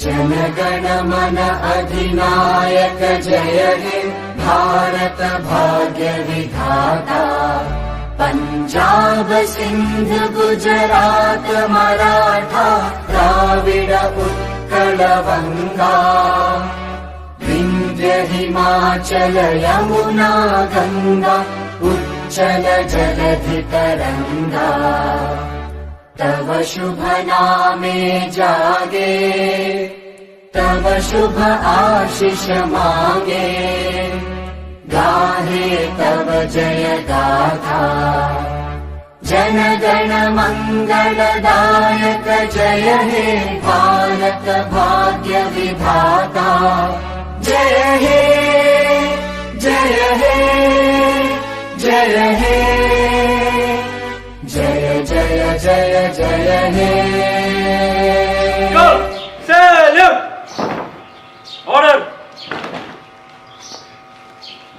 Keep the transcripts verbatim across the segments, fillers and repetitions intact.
जनगणमन अधिनायक जय हे भारत भाग्य विधाता। पञ्जाब सिन्ध गुजरात मराठा द्राविड उत्कल वङ्गा। विन्ध्य हिमाचल यमुना गङ्गा उच्चल जलधि तरङ्गा। तव शुभ नामे जागे, तव शुभ आशिष मागे, गाहे तव जय गाथा। जन गण मंगल दायक जय हे भारत भाग्य विधाता। जय हे, जय हे, जय हे। जय जय जय जय हे। Go! Salute! Order!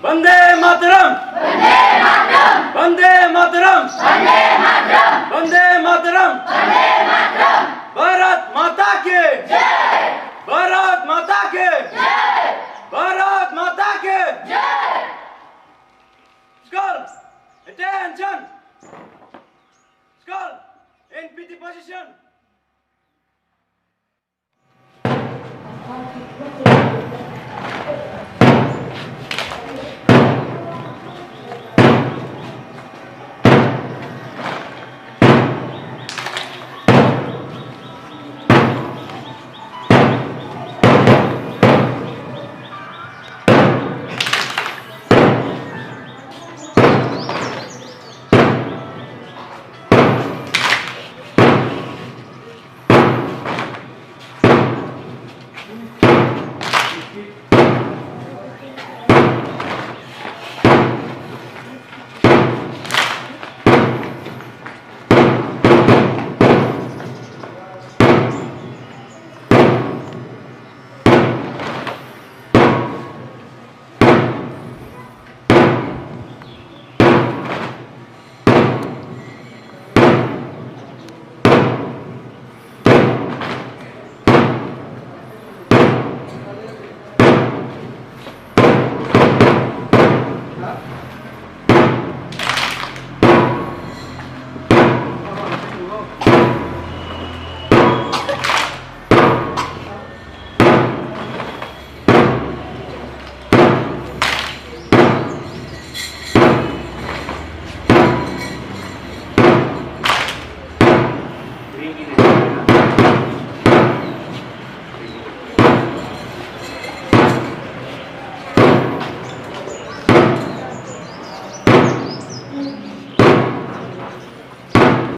वंदे मातरम! वंदे मातरम! भारत माता के जय! भारत माता के जय! भारत माता के जय! Skull! Attention! Skull! In P T position!